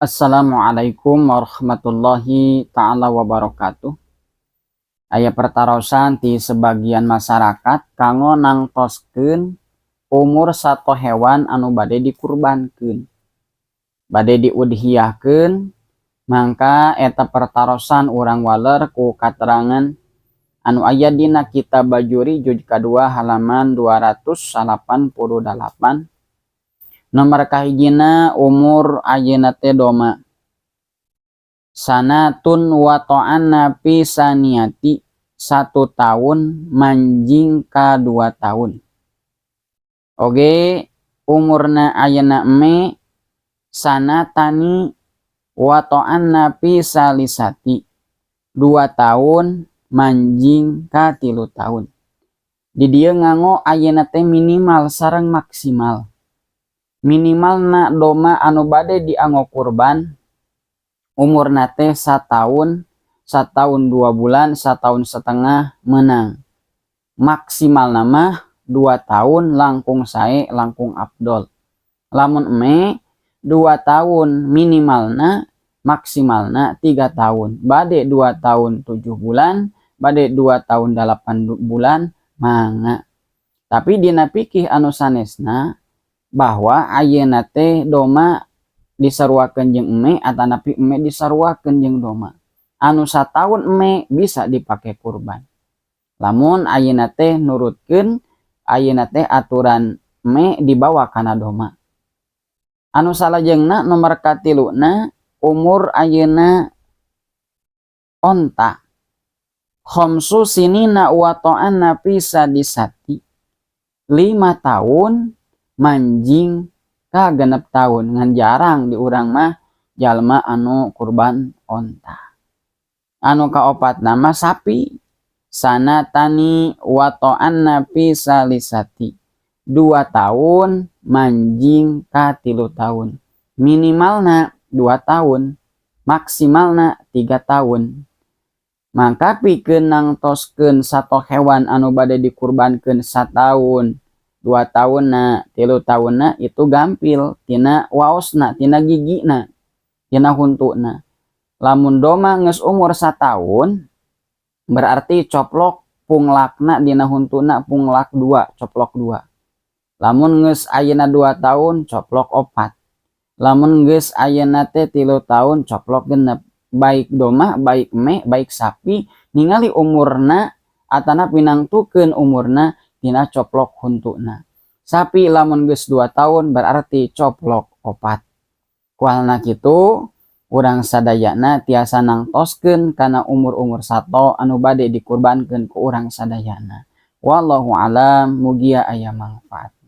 Assalamualaikum warahmatullahi taala wabarakatuh. Aya pertarosan ti sebagian masyarakat kanggo nangtoskeun umur sato hewan anu bade dikurbankeun. Bade diudhiyahkeun, mangka eta pertarosan urang waler ku katerangan anu aya dina Kitab Bajuri juz kadua halaman 288. Nomor kahijina, umur ayeuna teh domba, sanatun wata'anna fi saniyati, 1 tahun manjing ka 2 tahun. Oge umurna ayeuna eme, sanatani wata'anna fi salisati, 2 tahun manjing ka 3 tahun. Di dieu nganggo ayeuna teh minimal sareng maksimal. Minimalna domba anu bade dianggo kurban umurna teh 1 tahun, 1 tahun 2 bulan, 1 tahun setengah menang. Maksimalna mah 2 tahun langkung sae, langkung afdol. Lamun eme, 2 tahun minimalna, maksimalna 3 tahun. Bade 2 tahun 7 bulan, bade 2 tahun 8 bulan, mangga. Tapi dina fikih anu sanesna bahwa ayeuna teh domba disaruakeun jeung eme atanapi eme disaruakeun jeung domba. Anu 1 tahun eme bisa dipake kurban. Lamun ayeuna teh nurutkeun ayeuna teh aturan eme dibawa kana domba. Anu salajengna, nomor katiluna, umur ayeuna onta, khamsu sinina wata'anna fi sadisati, 5 tahun manjing ka 6 tahun. Ngan jarang di urang mah jalma anu kurban onta. Anu kaopatna mah sapi, sanatani wata'anna fi salisati, 2 tahun manjing ka 3 tahun. Minimalna 2 tahun, maksimalna 3 tahun. Mangka pikeun nangtoskeun sato hewan anu bade dikurbankeun 1 tahun, 2 tahunna, 3 tahunna, itu gampil tina waosna, tina gigina, tina huntuna. Lamun domba geus umur 1 tahun, berarti coplok punglakna dina huntuna, punglak dua, coplok dua. Lamun geus ayeuna 2 tahun, coplok opat. Lamun geus ayeuna teh 3 tahun, coplok 6. Baik domba, baik eme, baik sapi, ningali umurna atana pinangtukeun umurna tina coplok huntuna. Sapi lamun geus 2 tahun berarti coplok opat. Ku halna kitu urang sadayana tiasa nangtoskeun kana umur-umur sato anu bade dikurbankeun ku urang sadayana. Wallahu alam, mugia aya mangfaatna.